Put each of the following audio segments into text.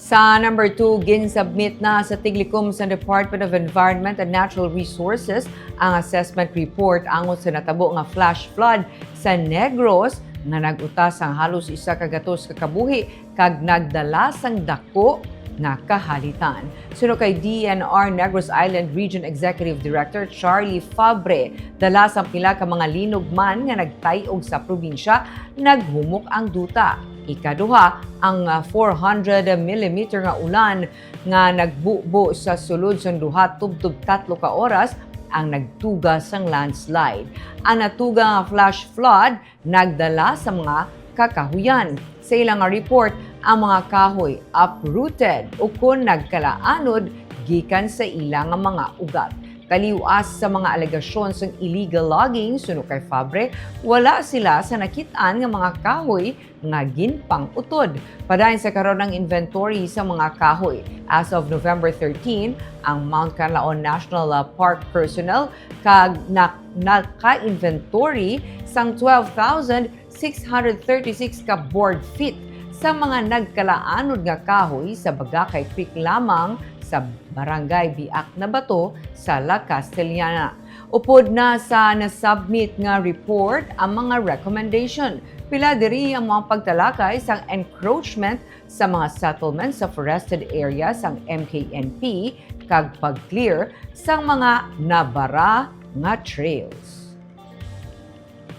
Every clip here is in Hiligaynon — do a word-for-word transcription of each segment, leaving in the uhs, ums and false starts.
Sa number two, ginsubmit na sa tiglikom sa Department of Environment and Natural Resources ang assessment report angot sa natabo nga flash flood sa Negros nga nag-utas sang halos isa ka gatos ka kabuhi kag nagdala sang dako nga kahalitan. Suno kay D N R Negros Island Region Executive Director Charlie Fabre, dala sang pila ka mga linugman nga nagtay-og sa probinsya, naghumok ang duta. Ikaduha, ang, ah, four hundred millimeter nga ulan nga nagbubo sa sulod sang duha tubtob tatlo ka oras ang nagtuga sang landslide. Ang natuga nga flash flood nagdala sa mga kakahuyan. Sa ila nga report, ang mga kahoy uprooted ukon nagkalaanod gikan sa ila nga mga ugat. Taliwas sa mga alegasyon sang illegal logging, suno kay Fabre, wala sila sa nakit-an nga mga kahoy nga ginpang-utod. Padayon sa karon ang inventory sa mga kahoy. As of November thirteen, ang Mount Kanlaon National, ah, Park personnel kag na-, naka-inventory sang twelve thousand six hundred thirty-six ka board feet sa mga nagkalaanod nga kahoy sa Bagakay Creek lamang sa Barangay Biak na Bato sa La Castellana. Upod na sa nasubmit nga report ang mga recommendation. Pila diri ang mga pagtalakay sang encroachment sa mga settlement sa forested area sang M K N P kag pag-clear sang mga nabara nga trails.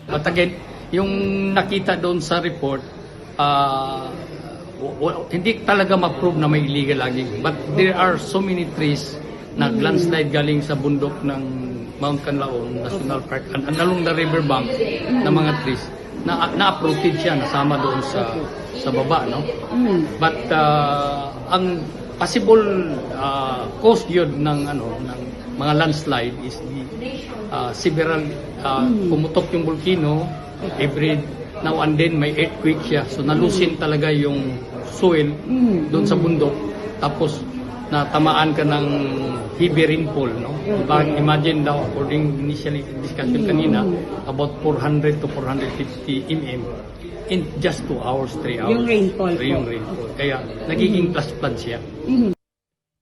But again, yung nakita doon sa report, ah, w- w- hindi talaga ma-prove na may illegal logging. But there are so many trees na landslide galing sa bundok ng Mount Kanlaon National Park and, and along the river bank na mga trees na na-uprooted siya, nasama doon sa sa baba, no? But ah, ang possible ah, cause yun ng ano ng mga landslide is the ah, several ah, pumutok yung volcano every now and then may earthquake siya, so nalusin talaga yung soil doon sa bundok, tapos natamaan ka ng heavy rainfall, no? Diba, imagine daw, according initially discussion kanina, about four hundred to four hundred fifty mm in just two hours, three hours. Yung rainfall po. Yung rainfall. Kaya nagiging flash flood siya.